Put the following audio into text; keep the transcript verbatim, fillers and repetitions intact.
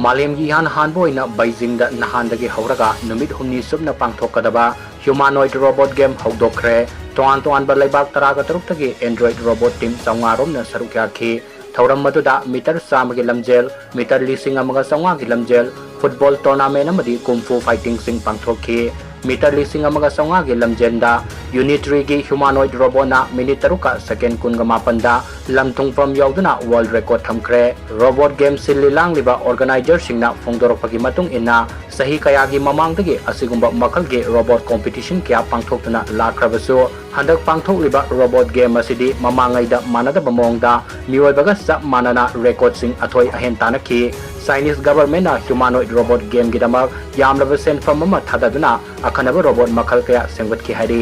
ꯃꯥꯂꯦꯝꯒꯤ ꯏꯍꯥꯟ ꯍꯥꯟꯕ ꯑꯣꯏꯅ ꯕꯩꯖꯤꯡꯗ ꯅꯍꯥꯟꯗꯒꯤ ꯍꯧꯔꯒ ꯅꯨꯃꯤꯠ ꯍꯨꯝꯅꯤ ꯆꯨꯞꯅ ꯄꯥꯡꯊꯣꯛꯀꯗꯕ humanoid robot game ꯍꯧꯗꯣꯛꯈ꯭ꯔꯦ꯫ ꯇꯣꯉꯥꯟ ꯇꯣꯉꯥꯟꯕ ꯂꯩꯕꯥꯛ ꯇꯔꯥꯒ ꯇꯔꯨꯛꯇꯒꯤ android robot team ꯆꯥꯝꯃꯉꯥ ꯔꯣꯝꯅ ꯁꯔꯨꯛ ꯌꯥꯈꯤ꯫ ꯊꯧꯔꯝ ꯑꯗꯨꯗ ꯃꯤꯇꯔ ꯆꯥꯝꯃꯒꯤ ꯂꯝꯖꯦꯜ, ꯃꯤꯇꯔ ꯂꯤꯁꯤꯡ ꯑꯃꯒ ꯆꯥꯝꯃꯉꯥꯒꯤ ꯂꯝꯖꯦꯜ, football tournament ꯑꯃꯗꯤ kung fu fighting ꯁꯤꯡ ꯄꯥꯡꯊꯣꯛꯈꯤ꯫ ꯃꯤꯇꯔ ꯂꯤꯁꯤꯡ ꯑꯃꯒ ꯆꯥꯝꯃꯉꯥꯒꯤ ꯂꯝꯖꯦꯜꯗ Unitree ꯒꯤ humanoid robot ꯅ ꯃꯤꯅꯤꯠ ꯇꯔꯨꯛꯀ ꯁꯦꯀꯦꯟ ꯀꯨꯟꯒ ꯃꯥꯄꯟꯗ ꯂꯝ ꯊꯨꯡꯐꯝ ꯌꯥꯎꯗꯨꯅ world record ꯊꯝꯈ꯭ꯔꯦ꯫ Robot game ꯁꯤꯜꯂꯤ ꯂꯥꯡꯂꯤꯕ organizer ꯁꯤꯡꯅ ꯐꯣꯡꯗꯣꯔꯛꯄꯒꯤ ꯃꯇꯨꯡ ꯏꯟꯅ, ꯆꯍꯤ ꯀꯌꯥꯒꯤ ꯃꯃꯥꯡꯗꯒꯤ ꯑꯁꯤꯒꯨꯝꯕ ꯃꯈꯜꯒꯤ robot competition ꯀꯌꯥ ꯄꯥꯡꯊꯣꯛꯇꯨꯅ ꯂꯥꯛꯈ꯭ꯔꯕꯁꯨ, ꯍꯟꯗꯛ ꯄꯥꯡꯊꯣꯛꯂꯤꯕ robot game ꯑꯁꯤꯗꯤ ꯃꯃꯥꯡꯉꯩꯗ ꯃꯥꯟꯅꯗꯕ ꯃꯑꯣꯡꯗ ꯃꯤꯑꯣꯏꯕꯒ ꯆꯞ ꯃꯥꯟꯅꯅ record ꯁꯤꯡ ꯑꯊꯣꯏ ꯑꯍꯦꯟ ꯇꯥꯟꯅꯈꯤ꯫ Chinese government ꯅ humanoid robot game ꯒꯤꯗꯃꯛ ꯌꯥꯝꯂꯕ ꯁꯦꯟꯐꯝ ꯑꯃ ꯊꯥꯗꯗꯨꯅ ꯑꯈꯟꯅꯕ robot ꯃꯈꯜ ꯀꯌꯥ ꯁꯦꯝꯒꯠꯈꯤ ꯍꯥꯏꯔꯤ꯫